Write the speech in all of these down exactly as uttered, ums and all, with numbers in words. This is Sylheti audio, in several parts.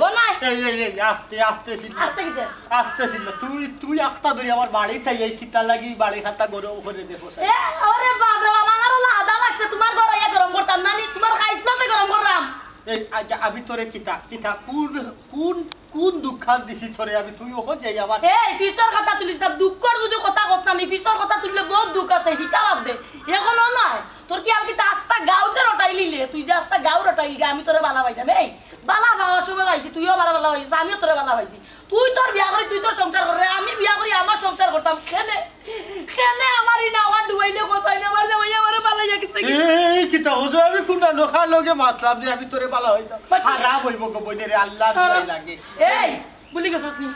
ও নাই। এই, এই, এই, আস্তে, আস্তে চিল্লা। আস্তে কিতা? আস্তে চিল্লা। তুই, তুই আস্তা ধরি আমার বাড়িত আইয়া এই কিতার লাগি বাড়ি খাতা গরম করে দেখো। এ, ওরে বাপ রে বাপ, আমার অলা আদা লাগছে, তুমার ঘর আইয়া গরম করতাম না নি, তুমার খাইছলাতে গরম করলাম। এই, আচ্ছা, আমি তোরে কিতা, কিতা, কোন, কোন, কোন দুঃখান দিছি তোরে আমি, তুই ওখান যাই আবার। এই, ফিসর কথা তুলিস না, দুঃখর যদি কথা কস না নি, ফিসর কথা তুললে বউত দুঃখ আছে, হিতা বাদ দে। এখনো নাই, তোর কি আর কিতা আস্তা গাঁও যে রটাইলিলে, তুই যে আস্তা গাঁও রটাইলি, আমি তোরে বালা পাইতাম। এই, বালা পাওয়ার সময় পাইছি, তুইও আমার বালা পাইছিস, আমিও তোরে বালা পাইছি। তুই তোর বিয়া করি, তুই তোর সংসার কর রে, আমি বিয়া করি, আমার সংসার করতাম। কেনে, কেনে আমার ই নাওয়ার ডুবাইলে কোথায় না, আমার জামাই আমারে বালা লাগছে কি? এই, কিতা হইছে? আমি কোনটা নোখা লগে মাতলাম যে আমি তোরে বালা হইতাম। বাচ্চা। হারাম হইব গো বইনে রে, আল্লাহ হ্যাঁ। দুয়াই লাগে। এই, ভুলি গেছস নি?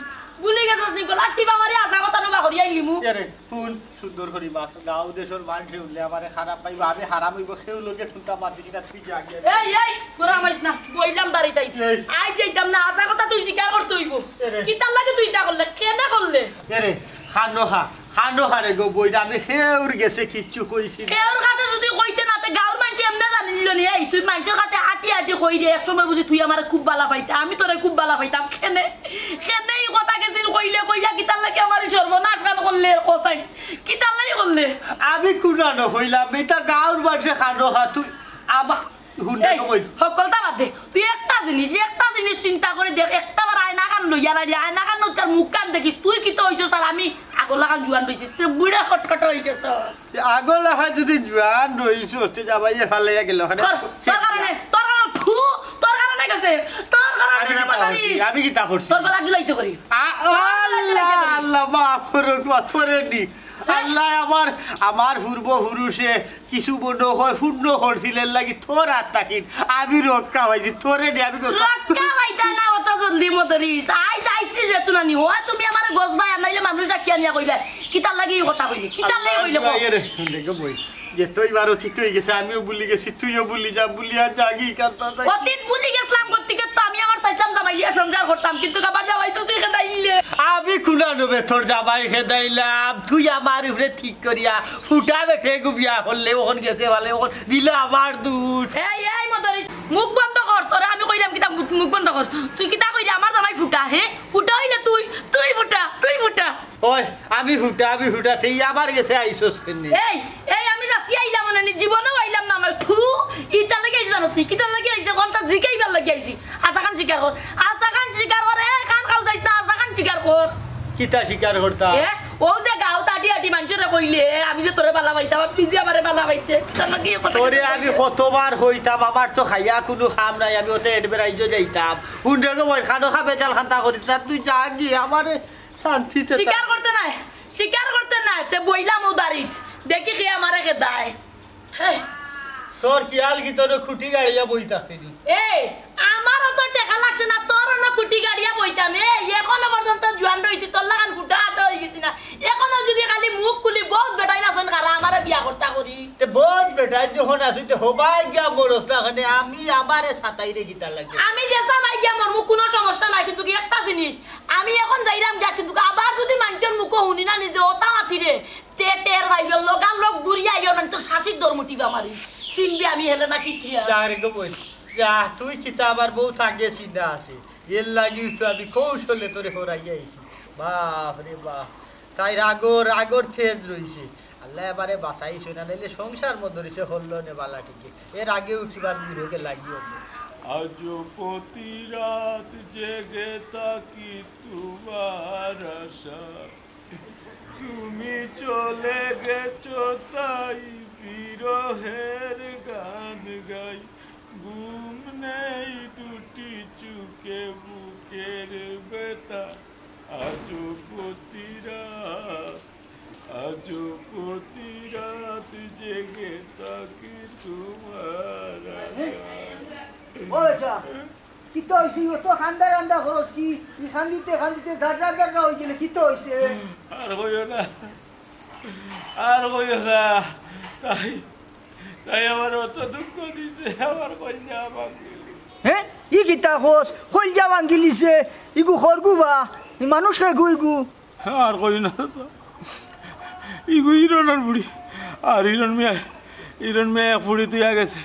ভুলি গেছস নি? গলার টিপা মারি আজা কথা নুবা করি আইলিমু। এরে, হুন, সুন্দর করি মাত। গাঁও দেশর মানষে উঠলে আমারে খারাপ পাইবা, আমি হারাম হইব, কেউ লগে তুলতা মাতিস না, তুই যা গিয়া। এই, এই, তোরা আমাইস না, বইলাম বাড়িত আইছি। এই। আই যাইতাম না, আজা কথা তুই স্বীকার করতে হইব। এরে। কিতার লাগে তুই ইতা করলে? কেনে করলে? এরে, খানো খা, খানো খা রে গো বইন, আমি কেউর গেছে কিচ্ছু কইছি না। কেউর কাছে যদি কইতে না, তে গাঁওর মানষে এমনে জানি নিল নি। এই, তুই মানষর কাছে আটি আটি কই রে, এক সময় বুঝি তুই আমারে খুব বালা পাইতে, আমি তোরে খুব বালা পাইতাম। কেনে, কেনে ই কথা গেছিল কইলে, কইয়া কিতার লাগি আমার ই সর্বনাশ খান করলে, কোসাই? কিতার লাগি করলে? আমি কুনানো কইলাম, ইতা গাঁওর মানষে খানো খা, তুই আমা-, হুন না এই, তো কই। হকলতা বাদ দে। তুই একটা জিনিস, একটা জিনিস চিন্তা করি দেখ, একটা বার আয়না খান লইয়া না রে, আয়না খান তার মুখ খান দেখিস, তুই কিতা হইছস আর আমি আগর লাখান জুয়ান রইছি, তুই বুড়া কটকট হই গেছস। আগর লাখান যদি জুয়ান রইছস, তে জামাইয়ে ফালাইয়া গেল ওখানে। তোর, তোর কারণে, তোর কারণে, ফু, তোর কারণে গেছে, তোর কারণে আমি কিতা মনে করছি? করি। আমি কিতা করছি? তোর গলা জুলাইতে করি। আ-, আল্লাহ, আল্লাহ, মাফ করো, তোরে নি। আল্লাহ আমার, আমার পূর্বপুরুষে কিছু মনে হয় পূর্ণ করছিলেন লাগি তোর আত্মাকিন। আমি রক্ষা পাইছি, তোরে নিয়ে আমি রক্ষা পাইতা না অত জলদি মদরিস। আই যাইছি যে তুনানি হয়, তুমি আমারে গজবায় আনাইলে মানুষ ডাকিয়া নিয়া কইবে, "কিতার লাগি এই কথা কইলে? কিতার লাগি কইলে কও?" আল্লাহ, এরে, দেখো বই, যে তুই বার অতীত হয়ে গেছে, আমিও ভুলি গেছি, তুইও ভুলি যা, ভুলিয়া যাগি, কান্তা যাগি। অতীত ভুলি গেছিলাম, গতিকে তো আমি আমার চাইতাম জামাই লিয়া সংসার করতাম, কিন্তু আবার জামাই তো তুই খেদাইলে। আমি কুলা নবে তোর জামাই খেদাইলাম, তুই আমার উপরে ঠিক করিয়া ফুটা বেটে গু বিয়া করলে, ওখান গেছে ভালে, ওখান দিলে আমার দুষ। এই, এই মদরিস, মুখ বন্ধ কর, তোরে আমি কইলাম কিতা, মুখ, মুখ বন্ধ কর। তুই কিতা কইলে আমার জামাই ফুটা, হে? ফুটা হইলে তুই, তুই ফুটা, তুই ফুটা। ওই, আমি ফুটা, আমি ফুটা, তুই আবার গেছে আইসস কেনে? এই, এই আমি যাচ্ছি আইলাম মানে নি, জীবনেও আইলাম না আমার। ফু, ইতার লাগি আইছি জানোস নি? কিতার লাগি আইছি? কোনটা জিকাইবার লাগি আইছি? আশা খান স্বীকার কর, আশা খান স্বীকার কর, এ খান খাও যাইস না, আশা খান স্বীকার কর। কিতা স্বীকার করতা? এ, ও যে গাঁও তাটি আটি মানুষরে কইলে, আমি যে তোরে বালা পাইতাম, আর তুই যে আমারে বালা পাইতে, কিতার লাগি এই কথা তোরে কইতে আমি কইলে? কতবার কইতাম, আমার তো খাইয়া কোনো কাম নাই, আমি ওতে এডবেরাইজও যাইতাম। হুন্ডে তো ওই খানো খা বেজাল খান্তা করিস না, তুই যা গিয়ে আমারে শান্তিতে থাক। স্বীকার করতে নাই, স্বীকার করতে নাই, তে বইলাম উদারিত, দেখি কে আমারে খেদায়। হে। তোর খিয়াল কি তোর খুঁটি গাড়িয়া বই থাকতে দি? এই, আমারও তো টেকা লাগছে না, তোর না খুঁটি গাড়িয়া বইতাম। এই, এখনো পর্যন্ত জুয়ান রইছি, তোর লাগান ফুটা আদা হয়ে গেছি না। এখনো যদি খালি মুখ খুলি, বহুত বেটাই লাসন খারা আমারে বিয়া করতা করি। তে বহুত বেটাই যখন আসুইতে হবাই গিয়া মরস না, ওখানে আমি আমারে সাতাইরে গিতা লাগে। আমি যে সবাই গিয়া মরমু, কোনো সমস্যা নাই, কিন্তু কি একটা জিনিস, আমি এখন যাইরাম গিয়া, কিন্তু আবার যদি মানুষের মুখে হুনি না নিজে ওটা মাতিরে, তে টের পাইবে, লগার লগ দূরিয়া আইও না, তো শাসির দর মুটিবা মারি। চিনবি আমি হেলে না কিতিয়া। যা রে গো বই, যা, তুই কিতা আবার বউ থাকে চিন্তা আছে। এর লাগি তো আমি কৌশলে তোরে হরাইয়া আইছি। বাপ রে বাপ, তাই রাগর, রাগর তেজ রইছে। আল্লাহ এবারে বাঁচাইছে না, নাইলে সংসার মধ্যে রইছে হল্ল নে বালা ঠিকই। এর আগে উঠিবার মুরগে লাগিও। আজ প্রতি রাত জেগে থাকি তোমার আশা। তুমি চলে গেছো তাই বিরহের গান গাই। ঘুম নেই দুটি চোখে বুকের ব্যথা। আজও প্রতি রাত, আজও প্রতি রাত জেগে থাকি তোমার আশায়। ও বেটা, কিতা হইছে? অত কান্দা কান্দা খরচ কি? ই কান্দিতে কান্দিতে জাগরা জাগরা হয়ে গেলে কিতা হইছে? আর কইও না, আর কইও না। তাই, তাই আমার অত দুঃখ দিছে, আমার কইছে আমার। হে, ই কিতা কস? কইলজা ভাঙ্গিলিছে, ইগু খরগু বা, ই মানুষ কে গু ইগু। আর কইও না, চাচা। ইগু ইরনর ফুড়ি। আর ইরন মিয়া, ইরন মিয়া এক ফুড়ি তুইয়া গেছে।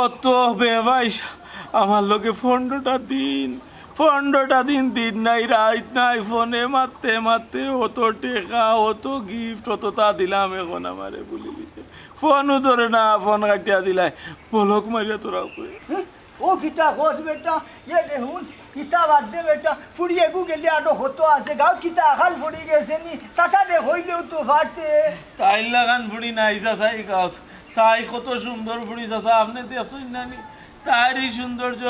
অত বেবাইস আমার লগে পনেরোটা দিন, পনেরোটা দিন, দিন নাই রাইত নাই, ফোনে মাততে মাততে অত টেকা, অত গিফট, অততা দিলাম, এখন আমারে ভুলি গেছে। ফোনও ধরে না, ফোন কাটিয়া দিলাই, বলক মারিয়া তো রাখছে। হুম? ও কিতা কস বেটা? এ দেখুন, কিতা বাদ দে বেটা, ফুড়ি এগু গেলে আরো হতো আছে, গাঁও কিতা আকাল পড়ি গেছে নি, চাচা দে হইলেও তো ফাটে। তাইর লাখান ফুড়ি নাই চাচা, এই গাঁও তাই কত সুন্দর ফুড়ি চাচা, আপনে দেখছইন না নি? তার এই সৌন্দর্য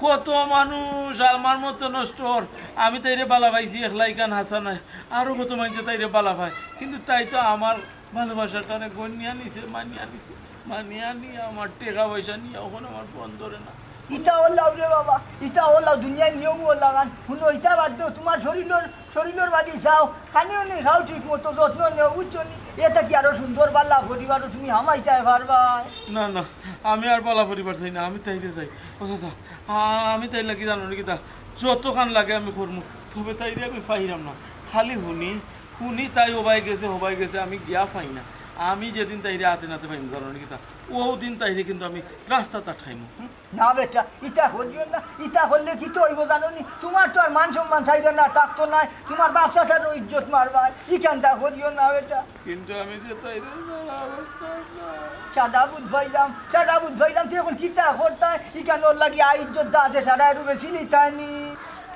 কত মানুষ আমার মতো নষ্ট অর। আমি তাইরে বালা পাইছি, একলা ইখান হাছা নায়, আরো কত মানুষে তাইরে বালা পায়, কিন্তু তাই তো আমার ভালোবাসাটারে গনিয়া নিছে, মানিয়া নিছে, মানিয়া নিয়া আমার টেকা পয়সা নিয়া অখন আমার ফোন ধরে না। ইতা অলাউ রে বাবা, ইতা অলাউ, দুনিয়ার নিয়ম অলাখান। হুনো, ইতা বাদ দেও, তুমার শরীলর, শরীলর বাদি চাও, খানিও নি খাও ঠিক মতো, যত্ন নেও, বুঝছো নি? এটা কি আরো সুন্দর বালা পরিবারও তুমি হামাইতায় পারবায়? না, না, আমি আর বালা পরিবার চাই না, আমি তাইরে চাই। ও চাচা, আ-, আমি তাইর লাগি জানো নি কিতা, যতখান লাগে আমি করমু, তবে তাইরে আমি পাইরাম না। খালি হুনি, হুনি তাই হবায় গেছে, হবায় গেছে, আমি গিয়া পাই না। আমি যেদিন তাইরে আতে নাতে পাইমু, জানো নি কিতা, অউ দিন তাইরে কিন্তু আমি রাস্তাত আটকাইমু। হুম? না বেটা, ইতা করিও না, ইতা করলে কিতা অইবো জানো নি? তুমার তো আর মান সম্মান চাইবে না, থাকতো নায়, তুমার বাপ চাচারও ইজ্জত মারবায়, ইখানতা করিও না বেটা। কিন্তু আমি যে তাইরে ছাড়া বাঁচতাম না। সারা বুঝ পাইলাম, সারা বুঝ পাইলাম, তুই এখন কিতা করতায়? ইখান অর লাগি আই ইজ্জত যা আছে, সারা রূপে সিলিতায় নি।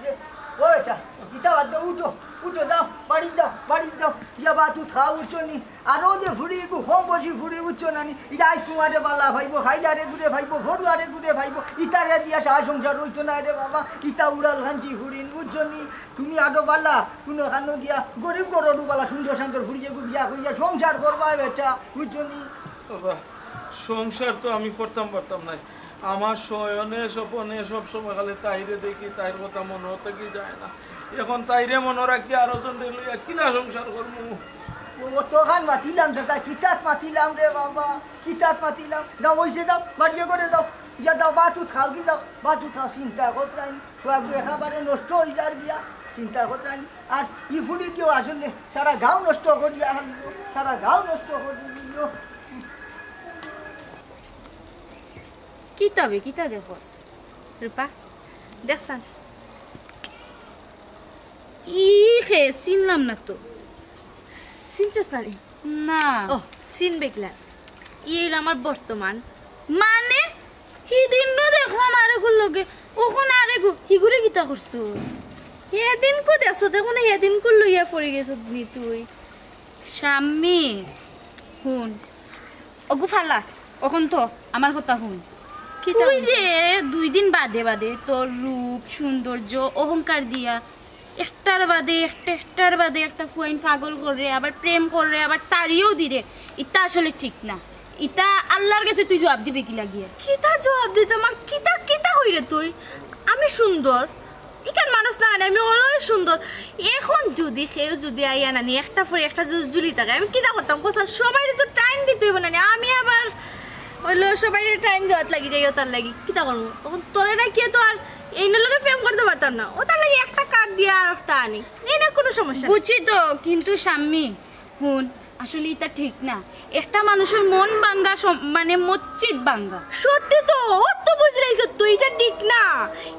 এ, ও বেটা, ইতা বাদ দেও, উঠো, উঠো, যাও, বাড়িত যাও, বাড়িত যাও, গিয়া ভাত উত খাও, উঠছো নি? আর ও যে ফুড়ি, একটু কম বয়সী ফুড়ি, বুঝছো না নি? ইটা আইজ তুমারে বালা পাইবো, খাইল আরেগুরে পাইবো, ফরু আরেগুরে পাইবো, ইতারে দিয়া সারা সংসার অইতো নায় রে বাবা, ইতা উড়াল খানচি ফুড়ি, বুঝছো নি? তুমি আরো বালা, কুনু খানো গিয়া গরিব ঘরর বালা সুন্দর সুন্দর ফুড়ি এগু বিয়া করিয়া সংসার করবায় বেটা, বুঝছো নি? বাবা, সংসার তো আমি করতাম পারতাম নায়। আমার শয়নে স্বপনে সব সময় খালি তাইরে দেখি, তাইর কথা মনো থাকি যায় না। এখন তাইরে মনো রাখি আরো জনরে লইয়া কিলা সংসার করমু? ও, অতখান মাতিলাম চাচা, কিতাত মাতিলাম রে বাবা, কিতাত মাতিলাম? যাও, অইছে, যাও, বাড়িয়ে করে যাও, গিয়া যাও, ভাত উত খাও, কি যাও, ভাত উত খাও, চিন্তা করতাম। সোহাগ একেবারে নষ্ট অই যার গিয়া, চিন্তা করতাম। আর ই ফুড়ি কেউ আসলে সারা গাঁও নষ্ট করিয়া আনলো, সারা গাঁও নষ্ট করি দিল। কিতা বে, কিতা দেখোস? রূপা, দেখছান? ই খে, চিনলাম না তো। চিনছস না রে? না। ও, চিনবে কিলা? ই অইল আমার বর্তমান। মানে? হিদিনও দেখলাম আরেগুর লগে, অখন আরেগু, হিগুরে কিতা করছো? হেদিনকু দেখছো, দেখো না, হেদিনকু লইয়া পড়ি গেছো নি তুই। শাম্মী, হুন। অগু ফালা, অখন তো আমার কথা হুন। কিতা তুই হুন? যে দুই দিন বাদে বাদে তোর রূপ, সৌন্দর্য, অহংকার দিয়া একটার বাদে একটা, একটার বাদে একটা ফুয়াইন পাগল কররে, আবার প্রেম কররে, আবার সারিও দিরে। ইতা আসলে ঠিক না। ইতা আল্লার গেছে তুই জবাব দিবে কিলা গিয়া? কিতা জবাব দিতাম আর কিতা, কিতা কইরে তুই? আমি সুন্দর, ইখান মানুষ না, আমি always সুন্দর। এখন যুদি কেউ যুদি আইয়া নানি একটা পরে একটা যুদি ঝুলি থাকে, আমি কিতা করতাম? কও ছাইন, সবাইরে তো টাইম দিতে অইবো নানি। আমি আবার অইলো সবাইরে টাইম দেওয়াত লাগি যাই, অতার লাগি কিতা করমু? অখন তোরে রাখিয়া তো আর এইনর লগে প্রেম করতে পারতাম না, অতার লাগি একটা কাট দিয়া আর একটা আনি। এই না, কুনু সমস্যা নাই। বুঝছি তো, কিন্তু শাম্মী, হুন, আসলে ইতা ঠিক না। একটা মানুষর মন ভাঙ্গা সম-, মানে মসজিদ ভাঙ্গা। সত্যি তো, অত বুঝলাইছস তুই, ইটা ঠিক না।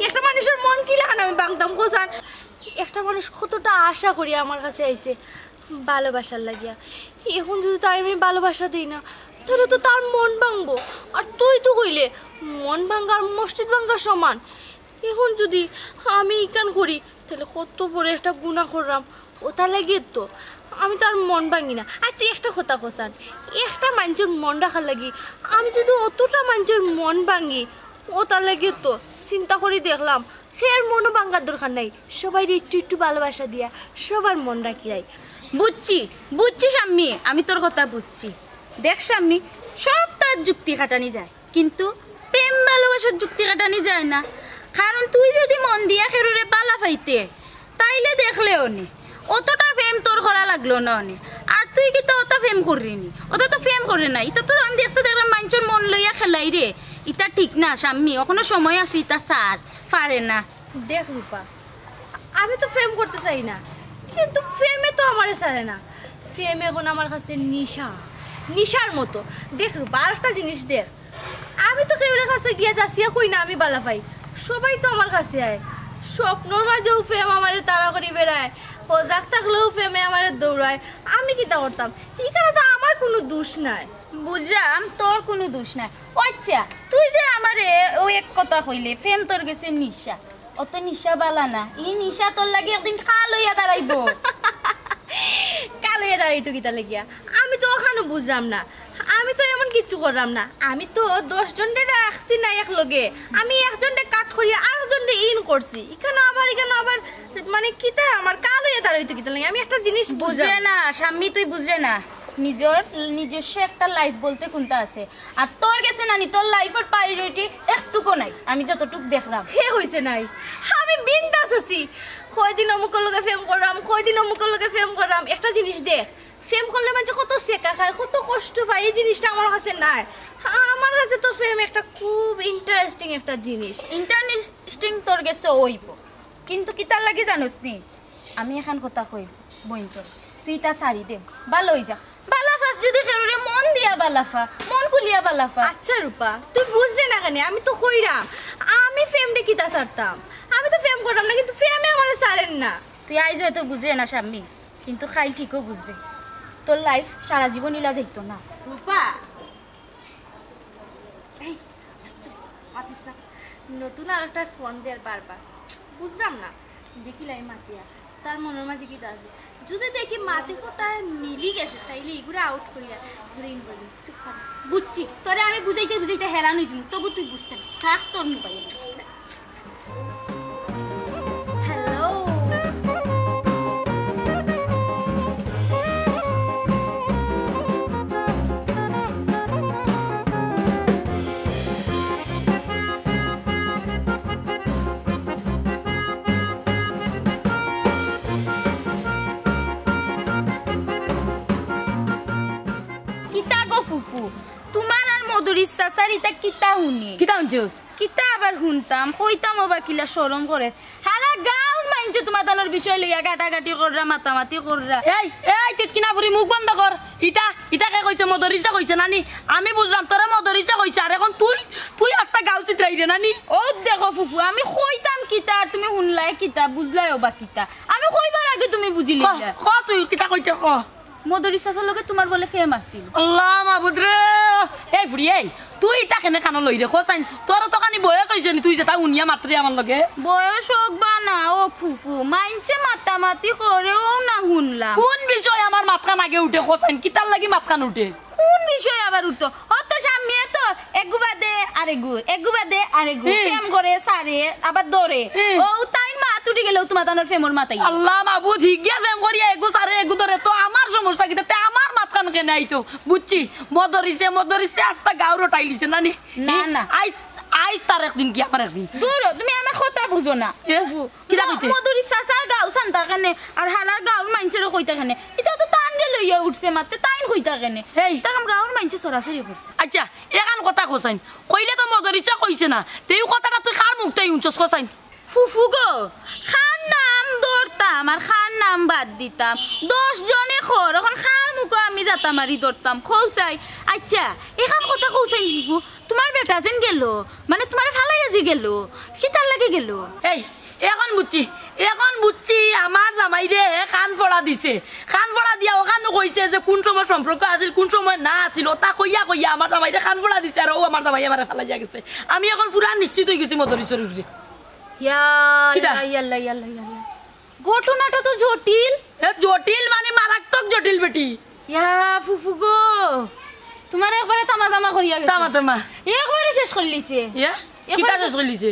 একটা মানুষর মন কিলাখান আমি ভাঙতাম, কও ছাইন? একটা মানুষ কতটা আশা করি আমার কাছে আইছে, ভালোবাসার লাগিয়া। এখন যুদি তারে আমি ভালোবাসা দেই না, তাইলে তো তার মন ভাঙবো। আর তুই তো কইলে, মন ভাঙ্গা আর মসজিদ ভাঙ্গার সমান। এখন যুদি আমি ইখান করি, তাইলে কত বড় একটা গুনা করলাম। অতার লাগি তো আমি তার মন ভাঙি না। আচ্ছা, একটা কথা কও ছাইন, একটা মাইনষর মন রাখার লাগি আমি যুদি অতটা মাইনষর মন ভাঙি, অতার লাগি তো চিন্তা করি দেখলাম, কেউর মনও ভাঙ্গার দরকার নাই, সবাইরে একটু একটু ভালোবাসা দিয়া সবার মন রাখিলাই। বুঝছি, বুঝছি শাম্মী, আমি তোর কথা বুঝছি। দেখ শাম্মী, সবতার যুক্তি খাটানি যায়, কিন্তু প্রেম ভালোবাসার যুক্তি খাটানি যায় না। কারণ তুই যুদি মন দিয়া কেউরে বালা পাইতে, তাইলে দেখলে অনে, অতটা প্রেম তোর করা লাগলো না অনে। আর তুই কিতা অতা প্রেম কররে নি? অতা তো প্রেম কররে না, ইতা তো আমি দেখতে দেখলাম মাইনষর মন লইয়া খেলাইরে। ইতা ঠিক না শাম্মী, অখনো সময় আছে, ইতা ছাড়, পারে না। দেখ রূপা, আমি তো প্রেম করতে চাই না, কিন্তু প্রেমে তো আমারে ছাড়ে না। প্রেম এখন আমার কাছে নিশা, নিশার মতো। দেখ রূপা, আরেকটা জিনিস দেখ, আমি তো কেউর কাছে গিয়া যাচিয়া কই না আমি বালা পাই, সবাই তো আমার কাছে আয়। স্বপ্নর মাঝেও প্রেম আমারে তাড়া করি বেড়ায়, হজাগ থাকলেও প্রেমে আমারে দৌড়ায়। আমি কিতা করতাম? ইখানো তো আমার কুনু দোষ নাই। বুঝলাম, তোর কুনু দোষ নাই। ও আচ্ছা, তুই যে আমারে অউ এক কথা কইলে, প্রেম তোর গেছে নিশা, অত নিশা বালা না। ই নিশা তোর লাগি একদিন কাল অইয়া দাঁড়াইবো। কাল অইয়া দাঁড়াইতো কিতা লাগিয়া? আমি তো অখানও বুঝলাম না। আমি তো এমন কিচ্ছু করলাম না। আমি তো দশ জনরে রাখছি না এক লগে, আমি একজনরে কাট করিয়া আরক জনরে ইন করছি। ইখানো আবার, ইখানো আবার, মানে, কিতা আমার কাল অইয়া দাঁড়াইতো কিতা লাগিয়া? আমি একটা জিনিস বুঝলাম বুঝরে না, শাম্মী, তুই বুঝরে না। নিজর, নিজস্ব একটা লাইফ বলতে কুনটা আছে? আর তোর গেছে নানি, তোর লাইফর প্রায়োরিটি একটুকু নাই, আমি যতটুক দেখলাম। হে কইছে নাই, আমি বিন্দাস আছি। কয়দিন অমুকর লগে প্রেম করলাম, কয়দিন অমুকর লগে প্রেম করলাম। একটা জিনিস দেখ, প্রেম করলে মানষে কত সেকা খায়, কত কষ্ট পায়, এই জিনিসটা আমার কাছে নাই। আমার কাছে তো প্রেম একটা খুব ইন্টারেস্টিং একটা জিনিস। ইন্টারেস্টিং তোর গেছে অইবো, কিন্তু কিতার লাগি জানোস নি? আমি এখান কথা কই, বইন তোর, তুই ইতা ছাড়ি দে, বালা অই যা। বালা পাস যদি কেউরে, মন দিয়া বালা পা, মন খুলিয়া বালা পা। আচ্ছা রূপা, তুই বুঝরে না কেনে? আমি তো কইরাম, আমি প্রেমরে কিতা ছাড়তাম? আমি তো প্রেম কররাম না, কিন্তু প্রেমে আমারে ছাড়ের না। তুই আইজ হয়তো বুঝরে না শাম্মী, কিন্তু কাইল ঠিকও বুঝবে। তোর লাইফ সারা জীবন ইলা যাইতো না। রূপা, এই, চুপ, চুপ, মাতিস না। নতুন আরকটা ফোন দের বারবার। বুঝলাম না। দেখিলাই মাতিয়া। তার মনর মাঝে কিতা আছে? যদি দেখি মাতে কথায় মিলি গেছে, তাইলে ইগুরে আউট করিয়া, ইগুরে ইন করি। চুপ, মাতিস না। বুঝছি। তোরে আমি বুঝাইতে বুঝাইতে হেরান অইযিমু, তবু তুই বুঝতে না। থাক তোর মোবাইল। হ্যালো। কিতা গো ফুফু, তুমার আর মদরিছ চাচার ইতা কিতা হুনি? কিতা হুনছস? কিতা আবার হুনতাম, কইতাম ও বা কিলা শরম করে। হারা গাউর মাইনষে তুমাতানর বিষয় লইয়া গাটাগাটি কররা, মাতামাতি কররা। এই, এই, তিতকিনা ফুরি, মুখ বন্ধ কর। ইতা, ইতা কে কইছে? মদরিছে কইছে নানি? আমি বুঝলাম তোরে মদরিছে কইছে, আর এখন তুই, তুই আস্তা গাউ ছিতরাইরে নানি? ও দেখো ফুফু, আমি কইতাম কিতা আর তুমি হুনলায় কিতা, বুঝলায় ও বা কিতা? আমি কইবার আগে তুমি বুঝিলিলায়। ক, ক তুই কিতা কইতে ক। মদরিছ চাচার লগে তুমার বলে প্রেম আছিল। আল্লাহ মাবুদ রে। এই ফুরি, এই, তুই ইতা কেনে কানো লইরে? কছাইন, তোর অতখানি বয়স অইছে নি, তুই যেতা হুনিয়া মাতরে আমার লগে? বয়স অউক বা না অউক ফুফু, মাইনষে মাতামাতি করেও না হুনলাম। কুন বিষয় আমার মাতখান আগে উঠে কছাইন? কিতার লাগি মাতখান উঠে? কুন বিষয় আবার উঠতো? অত শাম্মীয়ে তো এগু বাদে আরেগু, এগু বাদে আরেগু, হুম। প্রেম করে, ছাড়ে, আবার ধরে। হুম। ও তাইন মাত উঠি গেলেও তুমাতানর প্রেমর মাত আইবো। আল্লাহ মাবুদ, হিগিয়া প্রেম করিয়া এগু ছাড়ে, এগু ধরে, তো আমার সমস্যা কিতা? তে আমার মাতখান কেনে আইতো? বুঝছি, মদরিছে, মদরিছে আস্তা গাউ রটাইলিছে নানি? না, হুম? না। আইজ, আইজ তার একদিন কি আমার একদিন? দূর, তুমি আমার কথা বুঝো না। এ? ফুফু, কিতা কইতে? মদরিছ চাচার গাউ ছানতা কেনে, আর হালার গাউর মাইনষেরে কইতা কেনে? ইতা তো তানরে লইয়া উঠছে মাততে, তাইন কইতা কেনে? এই। তার গাউর মাইনষে সরাসরি করছে। আচ্ছা, এখান কথা কছাইন। কইলে তো মদরিছে কইছে না। তে ই কথাটা তুই কার মুখতে হুনছস কছাইন? ফুফু গো, কার নাম ধরতাম আর কার নাম বাদ দিতাম? দশ জনে কর, অখন কার মুখো আমি জাতা মারি ধরতাম? কও চাই। আচ্ছা, এখান কথা কও চাই ফুফু, তুমার বেটা যেন গেল, মানে তুমারে ফালাইয়া যে গেল, কিতার লাগি গেল? এই, এখন বুঝছি, এখন বুঝছি, আমার জামাইরে কান পড়া দিছে। কান পড়া দিয়া অখানো কইছে যে কুন সময় সম্পর্ক আছিল, কুন সময় না আছিল, অতা কইয়া কইয়া আমার জামাইরে কান পড়া দিছে, আর অউ আমার জামাই আমারে ফালাইয়া গেছে। আমি এখন পুরা নিশ্চিত অইগেছি মদরিছর উপরে। ইয়া কিতা? আল্লাহ, ইয়া আল্লাহ, ইয়া আল্লাহ, ইয়া আল্লাহ। ঘটনাটা তো জটিল। এ জটিল মানে মারাত্মক জটিল বেটি। ইয়া ফুফু গো, তুমারে একবারে তামা তামা করিয়া গেছে। তামা তামা। একবারে শেষ করিলিছে। ইয়া? একবারে কিতা শেষ করিলিছে?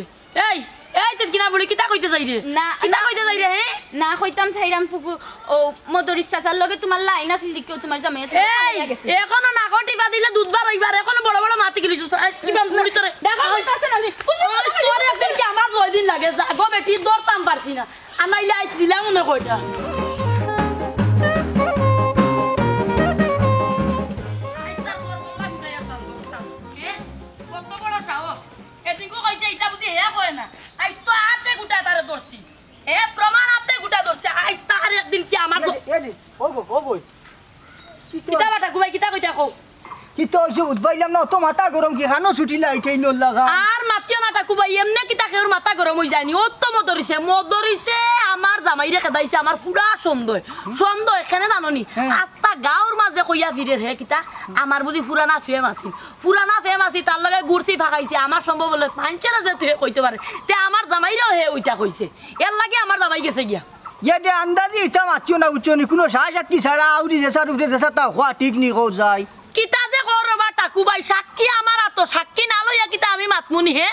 এই, এই, তোর কিনা বলি, কিতা কইতে চাইরে? না, কিতা না। কইতে চাইরে, হে? না, কইতাম চাইরাম ফুফু, অউ মদরিছ চাচার লগে তুমার লাইন আছিল দেখিয়াউ তুমার জামাইয়ে তুমারে এই, ফালাইয়া গেছে। এখনো নাকো টিপা দিলে দুধ বার অইবার, এখনো বড় বড় মাত উঠাইলিছস, আইজ কিবা মুড়ি তোরে। দেখা কইতাছে না নি? ওই, তোর একদিন কি আমার দুই দিন লাগে, যা গো বেটি, ধরতাম পারছি না। আনাইলে আইজ দিলাম মনে কয়টা। এ, কত বড় সাহস। এদিনকু কইছে, ইতা বুঝি হে কয় না। আইজ তো আতে গুটা তারে ধরছি। এ, প্রমাণ আতে গুটা ধরছে। আইজ তার একদিন কি আমার গ- এ, এ, ও গো, ও বই। কিতা বাটা, গুবাই কিতা কইতা কও? কিতা অইছে বুঝ পাইলাম না, অত মাথা গরম কি খানো ছুটি লাই ট্রেইনর লাগা? আর মাতিও না টাকু ভাই, এমনে কিতা কেউর মাথা গরম অই যায়নি? অত মদরিছে, মদরিছে আমার জামাইরে খেদাইছে, আমার পুরা সন্দেহ। সন্দেহ কেনে জানো নি? হ্যাঁ। আস্তা গাঁওর মাঝে কইয়া ফিরের হে কিতা, আমার বুঝি পুরানা প্রেম আছিল, পুরানা প্রেম আছিল, তার লগে ঘুরছি ফাঁকাইছে, আমার সম্ভব অইলে মানষেরে যে তুই কইতে পারে, তে আমার জামাইরেও হে ওইটা কইছে, এর লাগি আমার জামাই গেছে গিয়া। ইয়ে দে আন্দাজি ইতা মাতিও না, বুঝছো নি? কুনু সায় সাক্ষী ছাড়া আউরি যেসার উপরে যেসা তা হওয়া ঠিক নি, কও যাই। কিতা যে কও রে বা টাকু ভাই, সাক্ষী আমার আতো, সাক্ষী না লইয়া কিতা আমি মাতমুনি হে?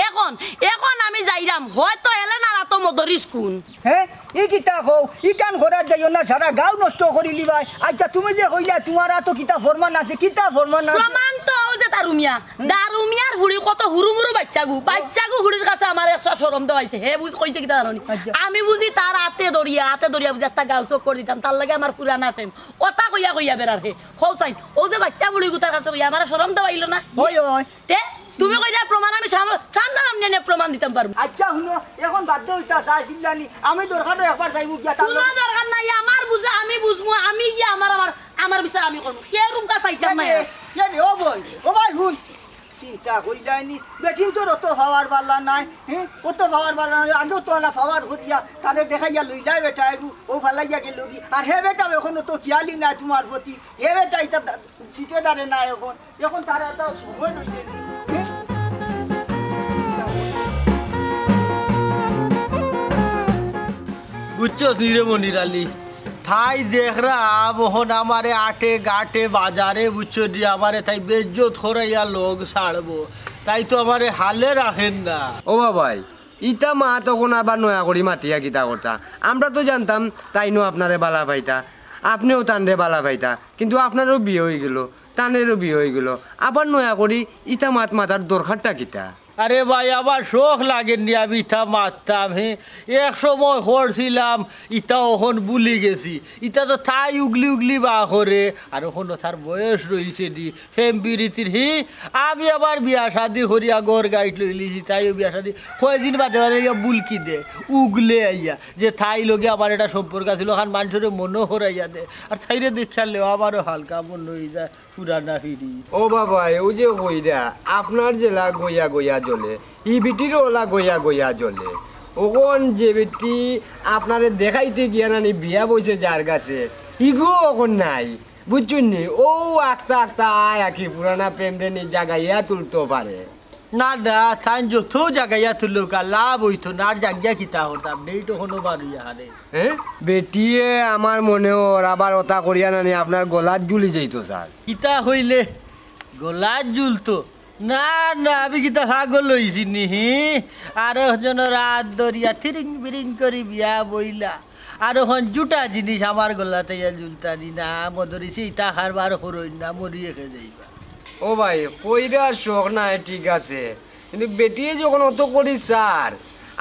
এখন, এখন আমি যাইরাম, হয়তো এলে না রাতো মদরিস কুন। হে? ই কিতা কও? ইখান করাত যাইও না, সারা গাঁও নষ্ট করিলিবায়। আচ্ছা, তুমি যে কইলা তুমার আতো কিতা ফরমান আছে, কিতা ফরমান আছে? প্রমাণ তো অউ যে দারুমিয়া, দারুমিয়ার ফুড়ি কত হুরু মুরু বাইচ্চাগু, বাইচ্চাগু ফুড়ির কাছে আমার একটা শরম দেওয়াইছে। হে বুঝ কইছে কিতা জানো নি? আচ্ছা। আমি বুঝি তার আতে ধরিয়া, আতে ধরিয়া বুঝি একটা গাঁও চক্কর দিতাম, তার লগে আমার পুরানা প্রেম। অতা কইয়া কইয়া বেড়ার হে। কও চাইন, অউ যে বাইচ্চা ফুড়িগুতার কাছে কইয়া আমার শরম দেওয়াইলো না। ওই, ওই। তে, তুমি কইরা প্রমাণ আমি সাম-, সামনাসামনি আনিয়া প্রমাণ দিতাম পারমু। আচ্ছা, হুনো, এখন বাদ দেও, ইতা চাইছিলানি। আমি দরকার অয় একবার যাইমু গিয়া তার কুনু লগে। দরকার নাই, আমার বুঝা আমি বুঝমু, আমি গিয়া আমার, আমার, আমার বিচার আমি করমু। কে রুমকা চাইতাম না। কে রে, কে রে, ও বই, ও ভাই, হুন। চিন্তা কইলাইনি, বেটিন তোর অত পাওয়ার বালা নাই, হ্যাঁ? অত পাওয়ার বালা নাই, আগেও তো আলা পাওয়ার করিয়া, তারে দেখাইয়া লইলাই বেটা, এগু, ও ফালাইয়া গেল কি? আর হে বেটা, এখন অত খিয়ালি নাই তুমার প্রতি। হে বেটা, ইতা সিটে দাঁড়ে না এখন। এখন তার একটা সময় রইছে নি। বুঝছস নি রে মনির আলী? তাই দেখরা, অখন আমারে আটে গাটে বাজারে, বুঝছো নি, আমারে তাই বেইজ্জত করাইয়া লগ ছাড়বো। তাই তো আমারে হালে রাখের না। ও বাবাই, ইতা মাত অখন আবার নয়া করি মাতিয়া কিতা করতা? আমরা তো জানতাম তাইনও আপনারে বালা পাইতা, আপনেও তানরে বালা পাইতা, কিন্তু আপনারও বিয়া অইগেলো, তানেরও বিয়া অইগেলো, আবার নয়া করি ইতা মাত মাতার দরকারটা কিতা? আরে ভাই, আমার শখ লাগের নি আমি ইতা মাততাম, হে? এক সময় করছিলাম, ইতা অখন ভুলি গেছি। ইতা তো তাই উগলি উগলি বার করে, আর অখনো তার বয়স রইছে নি, প্রেম পিরিতির হি। আমি আবার বিয়া শাদি করিয়া ঘর গাইট লইলিছি, তাইও বিয়া শাদি। কয়দিন বাদে বাদে ইয়া বুলকি দে, উগলে আইয়া, যে তাই লগে আমার একটা সম্পর্ক আছিল, অখান মানষরে মনো করাইয়া দে। আর তাইরে দেখিয়ার লেও আমারও হালকা মনো অইযায়। পুরানা ফিরি। ও বাবা, অউ যে কইরা, আপনার যেলা গইয়া গইয়া জ্বলে, ই বেটিরও অলা গইয়া গইয়া জ্বলে। অখন যে বেটি আপনারে দেখাইতে গিয়া নানি বিয়া বইছে যার গেছে, ইগু অখন নাই। বুঝছইন নি? অউ আখতা আখতা আয় আখি পুরানা প্রেমরে নি জাগাইয়া তুলতো পারে। না, না, তাইন যত জাগাইয়া তুলুক, আর লাভ অইতো না, আর জাগিয়া কিতা করতাম, নেই তো কোনো বারুইয়া হারে। হ্যাঁ? বেটিয়ে আমার মনে অর আবার অতা করিয়া নানি আপনার গলাত ঝুলি যাইতো স্যার। কিতা কইলে? গলাত ঝুলতো? না, না, আমি কিতা পাগল অইছি নি, হি? আর একজনর আত ধরিয়া থিরিং বিরিং করি বিয়া বইলা। আর অখন জুটা জিনিস আমার গলাত আইয়া ঝুলতানি না, মদরিছে ইতা কারবার করইন না, মরি একে যাইবা। ও ভাই, কইরা শখ নাই, ঠিক আছে, কিন্তু বেটিয়ে যখন অত করি স্যার,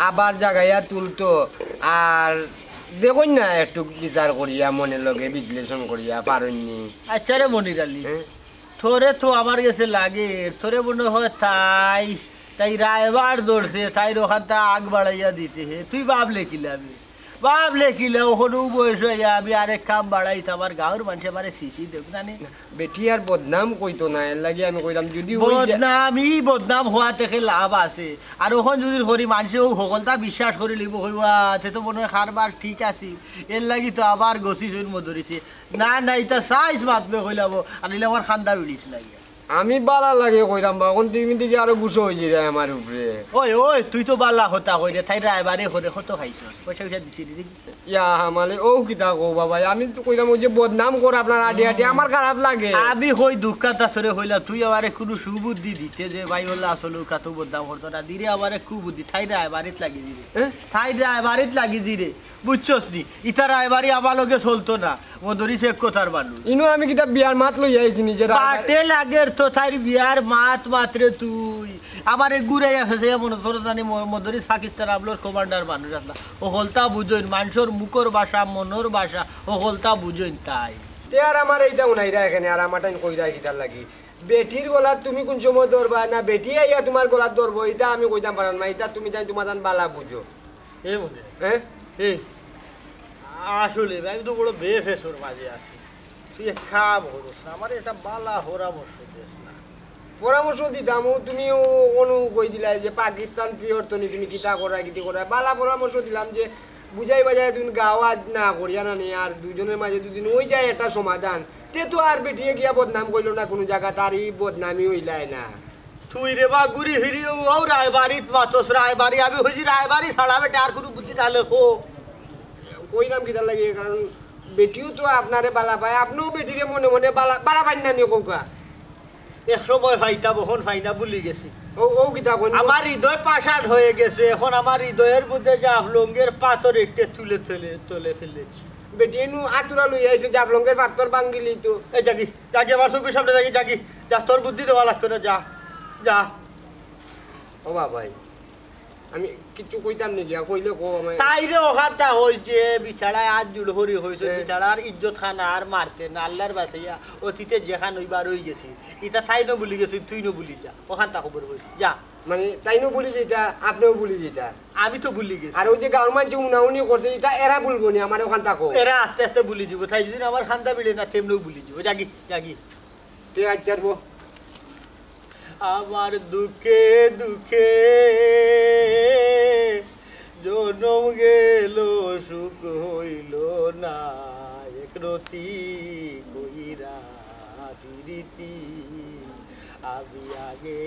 আবার জাগাইয়া তুলতো, আর দেখইন না একটু বিচার করিয়া, মনের লগে বিশ্লেষণ করিয়া, পারইন নি। আচ্ছা রে মনির আলী, হ্যাঁ? তোরে তো আমার গেছে লাগে, তোরে মনে হয় তাই, তাই রায়বার ধরছে, তাইর অখানতা আগ বাড়াইয়া দিতে হে, তুই ভাবলে কিলাবে? ভাবলে কিলা, অখনো বয়স অইয়া আমি আরেক কাম বাড়াইতাম, আমার গাঁওর মানষে আমারে ছিছি দেউক না নি। বেটি আর বদনাম কইতো না, এর লাগি আমি কইলাম, যদি অই যায়। বদনাম, ই বদনাম হওয়া থেকে লাভ আছে। আর অখন যদি করি মানষে অউ হকলতা বিশ্বাস করি লইবো, কইবা, "তে তো মনে হয় কারবার ঠিক আছে।" এর লাগি তো আবার গছি সইর মদরিছে। না, না, ইতা সাইজ মাতবে কইলাবো, আর নিলে আমার খান্দা বিড়িস লাগে। আমি বালা লাগে কইরাম বা, অখন তুমি দেখি আরো গুসা অই যাইরায় আমার উপরে। ওই, ওই, তুই তো বালা কথা কইরে, তাই রায়বারে করে কত খাইছস? পয়সা পয়সা দিছি নি দেখি। ইয়া, মানে, অউ কিতা কও বাবা, আমি তো কইরাম অউ যে বদনাম কর আপনার আডি আডি, আমার খারাপ লাগে। আমি কই দুঃখটা তোরে কইলাম, তুই আমারে কুনু সুবুদ্ধি দিতে যে ভাই বললে আসলে অউ কত বদনাম করতো না, দিরে আমারে কুবুদ্ধি, তাই রায়বারিত লাগি দিরে। হ্যাঁ? তাই রায়বারিত লাগি দিরে। বুঝছস নি? ইতা রায়বারি আমার লগে চলতো না। মদরিছ এক কথার মানুষ। ইনো আমি কিতা বিয়ার মাত লইয়া আইছি নিজের রায়বারি? পাটে লাগের তো তাইর বিয়ার মাত মাতরে তুই। আমারে ঘুরাইয়া ফেসাইয়া মনো করো জানি ম-, মদরিছ পাকিস্তান আমলর কমান্ডার মানুষ আছলা। হকলতা বুঝইন, মানষর মুখর ভাষা, মনর ভাষা, হকলতা বুঝইন তাই। তে আর আমারে ইতা হুনাইরা এখানে, আর আমার টাইম কইরা কিতার লাগি? বেটির গলাত তুমি কুন সময় ধরবায় না, বেটি আইয়া তুমার গলাত ধরবো, ইতা আমি কইতাম পাররাম না, ইতা তুমি তাইন তুমার তান বালা বুঝো। এ মনে, হ্যাঁ? এ, আসলে আমি তো বড় বেফেসর মাঝে আছি। তুই এক কাম করিস না, আমার একটা বালা পরামর্শ দিস না। পরামর্শ দিতাম, ও তুমি ও অনু কই দিলাই যে পাকিস্তান পিওর তো নি, তুমি কিতা করা কিতি করা, বালা পরামর্শ দিলাম যে বুঝাই বাজাই তুমি গাও আজ না করিয়া না নি, আর দুজনের মাঝে দুদিন ওই যায় একটা সমাধান। তে তো আর বেটিয়ে গিয়া বদনাম কইলো না কোনো জায়গা, তার এই বদনামি হইলায় না। তুই রে বা ঘুরি ফিরি ও, ও রায়বাড়িত মাতস রায়বাড়ি, আমি হইছি রায়বাড়ি ছাড়া বেটা, আর কোনো বুদ্ধি তাহলে কো। কইলাম কিতার লাগি, কারণ বেটিও তো আপনারে বালা পায়, আপনিও বেটিরে মনে মনে বালা, বালা পাইন না নি কউকা? এক সময় পাইতাম, অখন পাই না, ভুলি গেছি। ও, ও কিতা কইন? আমার হৃদয় পাষাণ হয়ে গেছে, এখন আমার হৃদয়ের মধ্যে জাফলংয়ের পাথর একটা তুলে তুলে তুলে ফেলেছি। বেটি এনু আতুরা লইয়া আইছে, জাফলংয়ের পাথর ভাঙ্গিলি তো। এই জাগি, জাগি, আমার চোখের সামনে জাগি, জাগি। যা, তোর বুদ্ধি দেওয়া লাগতো না, যা, যা। ও বাবাই, আমি কিচ্ছু কইতাম নি গিয়া, কইলে কো আমায়। তাইরে অখানতা হইছে, বিচারায় আজ জুড় হরি হইছে, হ্যাঁ। বিচারার ইজ্জত খানা আর মারতে না, আল্লাহর বাসাইয়া, অতীতে যেখান হইবার হই গেছি, ইটা তাই ন ভুলি গেছি, তুই ন ভুলি যা, অখানতা খবর হই, যা। মানে, তাই ন ভুলি যেতা, আপনিও ভুলি যেতা। আমি তো ভুলি গেছি। আর ওই যে গাঁওর মানষে উনাউনি করছে, ইটা এরা ভুলবো নি, আমার অখানতা কো। এরা আস্তে আস্তে ভুলি দিব, তাই যদি আমার খান্দা বিড়ে না, তেমনেও ভুলি দিব, জাগি, জাগি। তে আজ ছাড়বো। আমার দুঃখে দুঃখে জনম গেল, সুখ হইল না, একরতি কইরা ফিরিতি। আমি আগে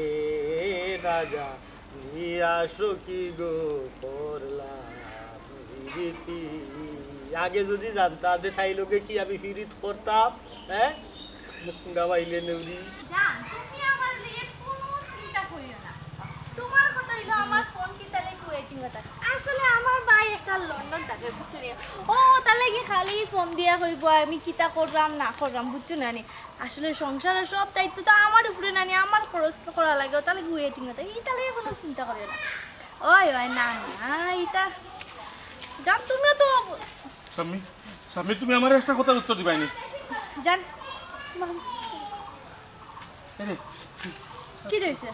না জানি আসো কি গো করলাম ফিরিতি। আগে যদি জানতাম যে তাই লগে কি আমি ফিরিত করতাম, হ্যাঁ? গাবাইলে নেউরি। জান, তুমি আমার লইয়া কোনো চিন্তা করিও না। তোমার কথা হইলো আমার ফোন কিতা লাগি waiting এ থাকে। আসলে আমার ভাই একটা লন্ডন থাকে, বুঝছো নি? ও তার লাগি খালি ফোন দিয়া কইবো আমি কিতা করলাম না করলাম, বুঝছো না নি? আসলে সংসারের সব দায়িত্ব তো আমার উপরে না নি, আমার খরচ তো করা লাগে, ও তার লাগি waiting এ থাকে। ইতা লইয়া কোনো চিন্তা করিও না। ওই, ওই, না, না, ইতা জান, তুমিও তো শাম্মী, শাম্মী, তুমি আমার একটা কথার উত্তর দিবাই নি। জান, এরে, কি হইছে?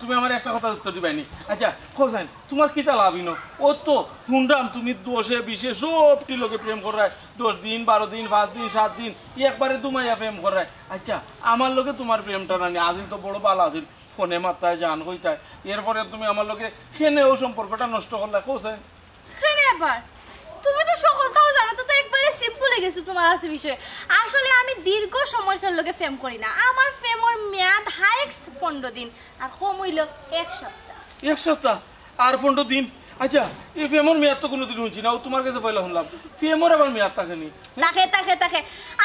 তুমি আমার একটা কথার উত্তর দিবাই নি। আচ্ছা, হোসেন, তোমার কিতা লাভ ইনো? ও তো হুনরাম তুমি দশে বিশে সবটি লগে প্রেম কররায়, দশ দিন, বারো দিন, পাঁচ দিন, সাত দিন, একবারে দুমাইয়া প্রেম কররায়। আচ্ছা, আমার লগে তোমার প্রেমটা না নি, আজিল তো বড় বালা আছিল, ফোনে মাততায়, জান কইতায়, এরপরে তুমি আমার লগে কেনে ও সম্পর্কটা নষ্ট করলায়, হোসেন? কেনে আবার? তুমি তো সকলটাও জানো, তো, তো একবারে simple হয়ে গেছে তোমার আছে বিষয়ে। আসলে আমি দীর্ঘ সময় কেউর লগে প্রেম করি না। আমার প্রেমর মেয়াদ highest পনেরো দিন, আর কম হইলো এক সপ্তাহ। এক সপ্তাহ আর পনেরো দিন? আচ্ছা, এই প্রেমর মেয়াদ তো কোনোদিন হুনছি না, ও তোমার কাছে পয়লা হুনলাম। প্রেমর আবার মেয়াদ থাকে নি? হ্যাঁ? থাকে, থাকে, থাকে।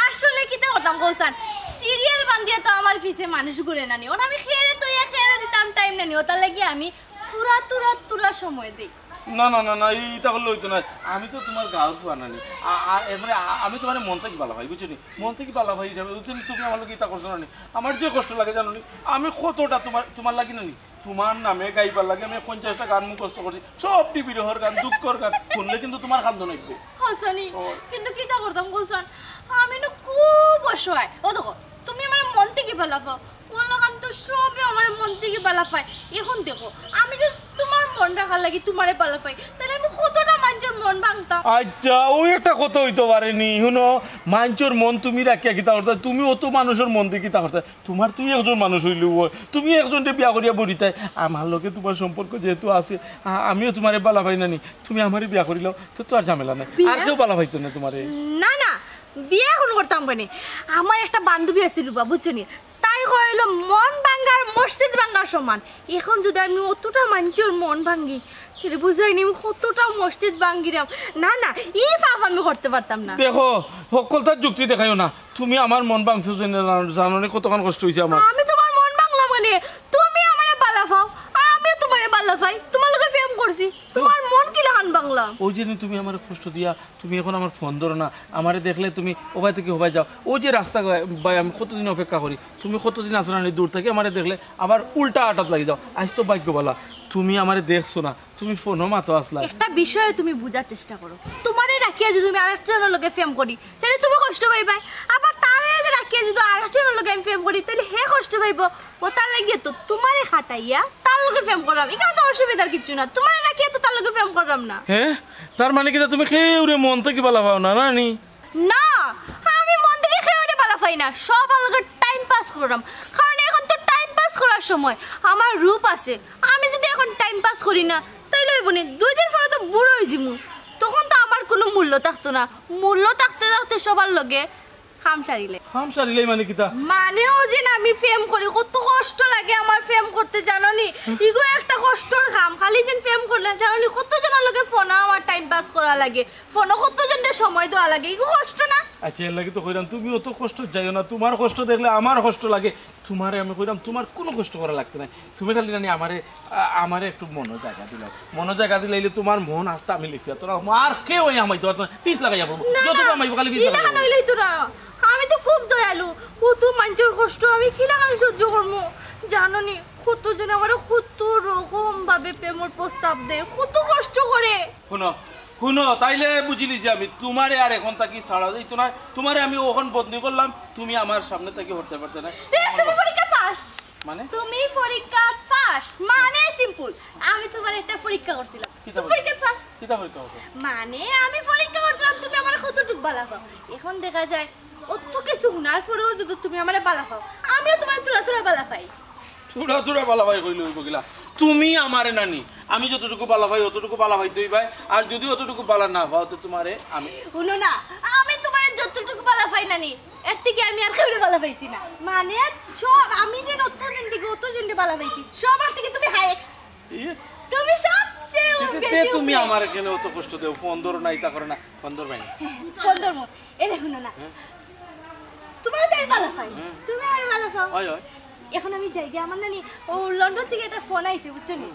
আসলে কিতা করতাম কওছান, serial বান্ধিয়া তো আমার পিছে মানুষ ঘুরে না নি। ওরা আমি খেয়ে তো ইয়া খেয়ে দিতাম, time না নি। ওটার লাগি আমি তুরা, তুরা, তুরা সময় দেই। না, না, না, না, এই, ইতা করলে হইতো না। আমি তো তোমার গাঁওত বানানি। আ-, আ-, এরপরে আ-, আমি তোমার মন থাকি ভালা পাই, বুঝছো নি? মন থাকি ভালা পাই হিসাবে তুমি, তুমি আমার লগে ইতা করছো না নি? আমার যে কষ্ট লাগে জানো নি? আমি কতটা তোমার, তোমার লাগি না নি? তোমার নামে গাইবার লাগে আমি পঞ্চাশটা গান মুখস্থ করছি। সবটি বিরহর গান, দুঃখর গান। শুনলে কিন্তু তোমার কান্দন আইবো। হাসানি, ও। কিন্তু কিতা করতাম কওছান? আমি না খুব অসহায়। ও দেখো, তুমি আমার মন থাকি ভালা পাও। মন লাগান তো সবে আমার মন থাকি ভালা পায়। এখন দেখো, আমি যদি তোমার মন রাখার লাগি তোমারে ভালা পাই, তাহলে আমি কতটা মানুষের মন ভাঙতাম। আচ্ছা, ওই একটা কথা হইতে পারে নি। হুনো, মানুষের মন তুমি রাখিয়া কিতা করতায়? তুমি অত মানুষের মন থাকি কিতা করতায়? তোমার, তুমি একজন মানুষ হইলেও অয়, তুমি একজনরে বিয়া করিয়া বরিতায়। আমার লগে তোমার সম্পর্ক যেহেতু আছে, আ-, আমিও তোমারে ভালা পাই না নি, তুমি আমারে বিয়া করিলাও, তো, তো আর ঝামেলা নাই। বিয়া? আর কেউ ভালা পাইতো না তোমারে। না, না, বিয়া এখন করতাম কেনে? আমার একটা বান্ধবী আছিল বা, বুঝছো নি? তাই কইলো, "মন ভাঙ্গার মসজিদ ভাঙ্গার সমান।" এখন যদি আমি অতটা মানুষের মন ভাঙ্গি, তাহলে বুঝাই নি আমি কতটা মসজিদ ভাঙ্গিরাম। না, না, এই পাপ আমি করতে পারতাম না। দেখো, হক্কলতার যুক্তি দেখাইও না। তুমি আমার মন ভাঙছো যে না, জানো, জানো নি কতখান কষ্ট হইছে আমার। আমি তোমার মন ভাঙলাম কেনে? তুমি আমারে ভালা পাও, আমিও তোমারে ভালা পাই, তোমার লগে প্রেম করছি, তোমার মন কিলাখান ভাঙলাম? ওই যে নি তুমি আমারে কষ্ট দিয়া তুমি এখন আমার ফোন ধরো না, আমারে দেখলে তুমি ওবায় থাকি হবায় যাও। ওই যে রাস্তা বায় আমি কতদিন অপেক্ষা করি, তুমি কতদিন আছো না নি, দূর থাকি আমারে দেখলে আবার উল্টা আটাত লাগি যাও। আইজ তো ভাগ্য ভালা, তুমি আমারে দেখছো না, তুমি ফোনও মাতো আছলায়। একটা বিষয়ে তুমি বুঝার চেষ্টা করো, তোমারে রাখিয়া যদি আমি আরেকজনর লগে প্রেম করি, তাহলে তুমি কষ্ট পাইবায়। আবার তারে রাখিয়া যদি আরেকজনর লগে আমি প্রেম করি, তাহলে হে কষ্ট পাইবো। ও তার লাগিয়া তো তোমারে খাটাইয়া তার লগে প্রেম করলাম, এখানে তো অসুবিধার কিচ্ছু না। তোমারে রাখিয়া তো তার লগে প্রেম করলাম না। হ্যাঁ, তার মানে কিতা তুমি কেউরে মন থাকি ভালা পাও না, না নি? না, আমি মন থাকি কেউরে ভালা না, সবার লগে টাইম পাস কররাম, কারণ এখন তো টাইম পাস করার সময়। আমার রূপ আছে, আমি যদি এখন টাইম পাস করি না, তাইলে অইবো নি, দুই দিন পরে তো বুড়া অইযিমু। তখন তো আমার কুনু মূল্য থাকতো না। মূল্য থাকতে থাকতে সবার লগে কাম সারিলে। কাম সারিলেই মানে কিতা? মানে অউ যে না, আমি প্রেম করি, কত কষ্ট লাগে আমার প্রেম করতে, জানো নি? ইগু একটা কষ্টর কাম। খালি যেন প্রেম করলে, জানো নি, কত জনর লগে ফোনো আমার টাইম পাস করা লাগে, ফোনো কত জনরে সময় দেওয়া লাগে, ইগু কষ্ট না? আচ্ছা, এর লাগি তো কইরাম, তুমি অত কষ্ট যাইও না। তুমার কষ্ট দেখলে আমার কষ্ট লাগে। তুমারে আমি কইরাম, তুমার কুনু কষ্ট করা লাগতো নায়। তুমি খালি নানি আমারে, আ-, আমারে একটু মনো জাগা দিলাও। মনো জাগা দিলাইলে তুমার মন আস্তা আমি লিখিয়া তোরা আর কেউ এই আমাইতে পারতো না। পিছ লাগাইয়া পড়বো। না, যত না, কামাইবো খালি পিছ ইলা লাগাইয়া পড়বো। নইলেই তো না। আমি তো খুব দয়ালু। কত মানষর কষ্ট আমি কিলাখান সহ্য করমু? জানো নি, কতজনে আমারে কত রকম ভাবে প্রেমর প্রস্তাব দেয়, কত কষ্ট করে। হুনো, হুনো, তাইলে বুঝিলিছি আমি, তুমারে আর এখন থাকি ছাড়া যাইতো না। তুমারে আমি অখন বন্দি করলাম, তুমি আমার সামনে থাকি হরতে পারতে না। এ, তুমি পরীক্ষা পাস। মানে? তুমি পরীক্ষা পাস, মানে সিম্পল। আমি তুমারে একটা পরীক্ষা করছিলাম। কিতা তুমি পরীক্ষা? পরীক্ষা পাস। কিতা পরীক্ষা হতো? মানে আমি পরীক্ষা করছিলাম, তুমি আমারে কতটুক বালা পাও। এখন দেখা যায়, অত কিছু হুনার পরেও যদি তুমি আমারে বালা পাও, আমিও তুমারে থুড়া থুড়া বালা পাই। থুড়া থুড়া বালা পাই কইলে অইবো কিলা? তুমি আমারে নানি, আমি যতটুকু বালা পাই, অতটুকু বালা পাইতে অইবায়। আর যদি অতটুকু বালা না পাও, তো তুমারে আমি হুনো না, আমি তুমারে যতটুকু বালা পাই নানি, এর থাকি আমি আর কেউরে বালা পাইছি না। মানে, সব, আমি যে অত জন থাকি, অত জনরে বালা পাইছি, সবার থাকি তুমি হায়েস্ট। ইয়ে। তুমি সবচেয়ে তে, তে, বেশি তে তুমি উপরে। আমারে কেনে অত কষ্ট দেও? ফোন ধরো না, ইতা করো না, ফোন ধরবায় না। ফোন ধরমু। এরে হুনো না। হ্যাঁ? তুমারে তো আমি বালা পাই। হ্যাঁ। তুমি আমারে বালা পাও। অয়, অয়। এখন আমি যাইগি, আমার নানি অউ লন্ডন থাকি একটা ফোন আইছে, বুঝছো নি?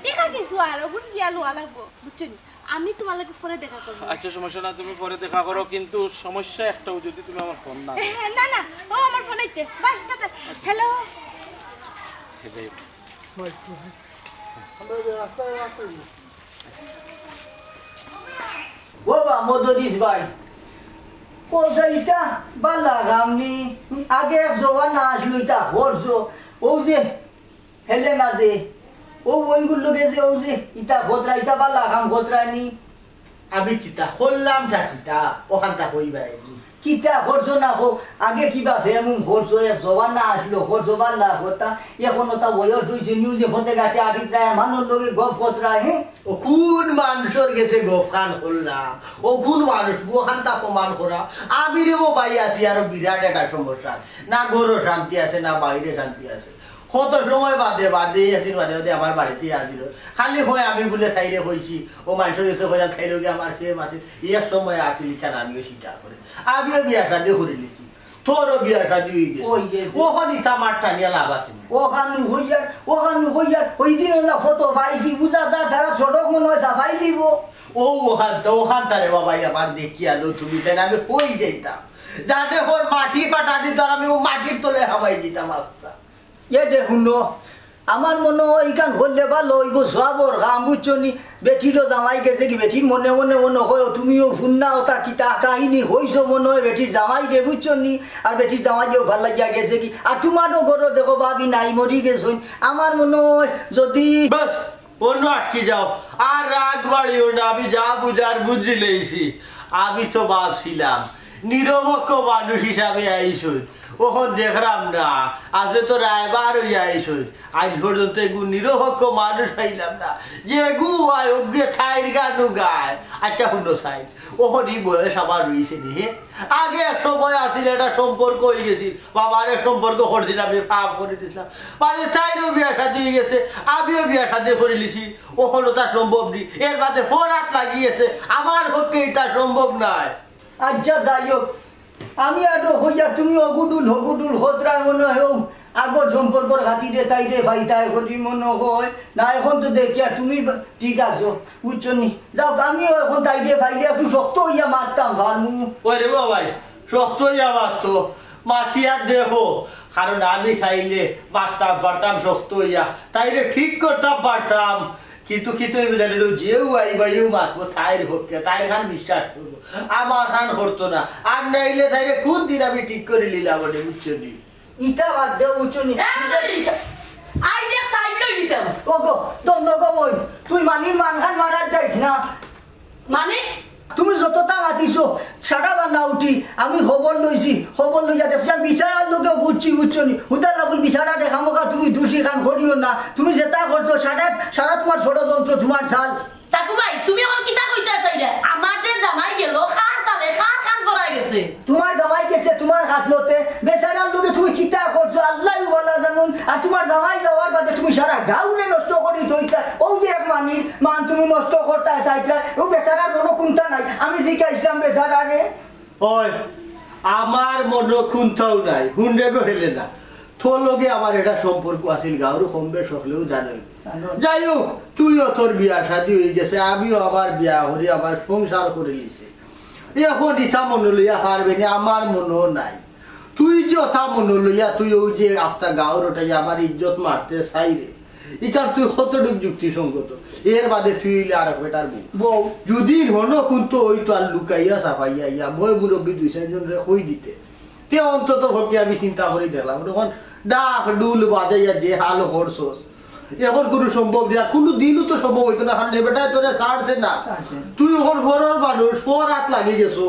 দেখা কিছু আর অগুন গিয়া লওয়া লাগবো, বুঝছো নি? আমি তুমার লগে পরে দেখা করমু। আচ্ছা, সমস্যা না, তুমি পরে দেখা করো, কিন্তু সমস্যা একটাউ, যদি তুমি আমার ফোন না ধরো। না, না, ও আমার ফোন আইছে। By, tata. হ্যালো। হে যাই হোক। ও বা, মদরিস ভাই, কইছে ইতা বালা কাম নি? আগে এক জমানা আছলো ইতা করছো, অউ যে হেলে না যে, অউ অইনগুর লগে যে, অউ যে ইতা কররা, ইতা বালা কাম কররা নি? আমি কিতা করলাম তা কিতা? অখানতা কইবায়। কিতা করছো না কও, আগে কিবা ফেমুম করছো, এক জমানা আছলো, করছো বালা কথা, এখন অতা বয়স অইছে, নিউ যে পথে ঘাটে আটিতরায়, মানুষর লগে গফ করতরায়, হে? অউ কুন মানষর গেছে গফখান করলাম? অউ কুন মানুষ? অখানতা প্রমাণ করা। আমি রে বা ভাই আছি আরো বিরাট একটা সমস্যা। না ঘরো শান্তি আছে, না বাইরে শান্তি আছে। কত সময় বাদে বাদে, একদিন বাদে বাদে আমার বাড়িত হাজির অয়। খালি কয় আমি বুলে তাইরে কইছি, অউ মানষর গেছে কইলাম তাইর লগে আমার প্রেম আছে। এক সময় আছিল ইখান আমিও স্বীকার করি। আমিও বিয়া শাদি করিলিছি। তোরও বিয়া শাদি অইগেছে। অইগেছে। অখন ইতা মাত টানিয়া লাভ আছে নি? অখান অইয়ার, অখান অইয়ার, অউ দিন অলা ফটো পাইছি, বুঝা যায় তারা সড়ক মনো অয় ছাপাই দিবো। অউ অখানতা, অখানতা রে বা ভাই আমার দেখিয়া দেও তুমি, তাইন আমি কই যাইতাম। যাতে অউ মাটি ফাটা দিত, আমি অউ মাটির তলে হামাই দিতাম আস্তা। এ দেখো হুনো, আমার মনো অয় ইখান করলে বালা অইবো, সওয়াবর কাম, বুঝছো নি? বেটিরও জামাই গেছেগি, বেটির মনে মনে মনো কয়, তুমিও হুনছো না অতা কিতা কাহিনী কইছো, মনো অয় বেটির জামাইরে, বুঝছো নি? আর বেটির জামাইও ভালা লাগিয়া গেছেগি। আর তুমারও ঘরো দেখো ভাবি নাই, মরি গেছইন। আমার মনো অয় যদি বাস, অনো আটকি যাও, আর রাগ বাড়িও না, আমি যা বুঝার বুঝিলাইছি। আমি তো ভাবছিলাম নিরপেক্ষ মানুষ হিসাবে আইছইন, অখন দেখরাম না, আপনে তো রায়বার অইয়া আইছইন। আইজ পর্যন্ত এগু নিরপেক্ষ মানুষ পাইলাম না, যে এগু আয় অগুয়ে তাইর গানউ গায়। আচ্ছা হুনো চাইন, অখন ই বয়স আমার রইছে নি, হে? আগে এক সময় আছিল, একটা সম্পর্ক অইগেছিল, বাবার এক সম্পর্ক করছিলাম, আমি ফাফ করি দিছলাম। বাদে তাইরও বিয়া শাদি অইগেছে, আমিও বিয়া শাদি করিলিছি, অখন অতা সম্ভব নি। এর বাদে ফরাত লাগিগেছে, আমার পক্ষে ইতা সম্ভব নায়। আচ্ছা, যাই হোক, আমি আরো কইয়া তুমি অগুডুল হগুডুল করতরায়, মনো অয় অউ আগর সম্পর্কর খাতিরে তাইরে পাইতায় করি মনো অয়। না, অখন তো দেখিয়ার তুমি ঠিক আছো, বুঝছো নি? যাউক, আমিও অখন তাইরে পাইলে একটু শক্ত অইয়া মাততাম পারমু। ওরে বাবাই, শক্ত অইয়া মাততো, মাতিয়া দেখো, কারণ আমি চাইলে মাততাম পারতাম শক্ত অইয়া, তাইরে ঠিক করতাম পারতাম, কিন্তু কিতা অইবো জানো, যেউ আইবা, এউ মাতবো তাইর পক্ষে, তাইর খান বিশ্বাস করবো, আমার খান করতো না। আর নাইলে তাইরে কুন দিন আমি ঠিক করিলিলাম অনে, বুঝছো নি? ইতা বাদ দেও, বুঝছো নি? এ, বুঝলি? আইজ এক সাইড লই নিতাম। ও গো, দম দম গো বইন, তুই মানির মান খান মারাত যাইস না। মানে? তুমি যততা মাতিছো, সারা বান্দা উঠি আমি খবর লইছি, খবর লইয়া দেখছি আমি বিচারার লোকেও বুঝছি, বুঝছো নি? হুদার লাগুন বিচারা রে, খামোখা তুমি দোষী খান করিও না। তুমি যেটা করছো সারা, সারা তোমার ষড়যন্ত্র, তোমার চাল। তাকু ভাই, তুমি অখন কিতা কইতা চাইরা? আমার যে জামাই গেল, কার চালে, কার কান পড়া গেছে? তোমার জামাই গেছে তোমার খাসলতে, বেচারার লগে তুমি কিতা করছো আল্লাহ ভালা জানুন। আর তোমার জামাই যাওয়ার বাদে তুমি সারা গাউরে নষ্ট করি থইতা। ও যে এক মানির মান তুমি নষ্ট করতা চাইতা, ও বেচারার মনো কুন্তা নাই। আমি জিকাইছিলাম বেচারারে। ওই, আমার মনো কুন্তাও নাই, হুনরে গো হেলে না। তোর লগে আমার একটা সম্পর্ক আছিল, গাউর কম বেশ হকলেও জানইন। যাই হোক, তুইও তোর বিয়া শাদি হয়ে গেছে, আমিও আমার বিয়া করি, আমার সংসার করে নিছে। এখন ইতা মনো লইয়া পারবে না, আমার মনো নাই। তুই যে ওটা মনো লইয়া তুই ওই যে আস্তা গাউর ওটাই আমার ইজ্জত মারতে চাইরে, ইখান তুই কতটুক যুক্তিসঙ্গত? এর বাদে তুই অইলে আর বেটার বউ। বউ। যদি হনো কুন্তা ওই তো আর লুকাইয়া সাফাইয়া ইয়া ময় মুরব্বী দুই চাইরজনরে কই দিতে, তে অন্তত পক্ষে আমি চিন্তা করি দেখলাম। তখন ডাক ডুল বাজাইয়া যে হাল করছস, এখন কুনু সম্ভব না, কুনু দিনও তো সম্ভব হইতো না, কারণ এ বেটায় তোরে ছাড়ছে না। তুই এখন পরর মানুষ, পর আত লাগি গেছস।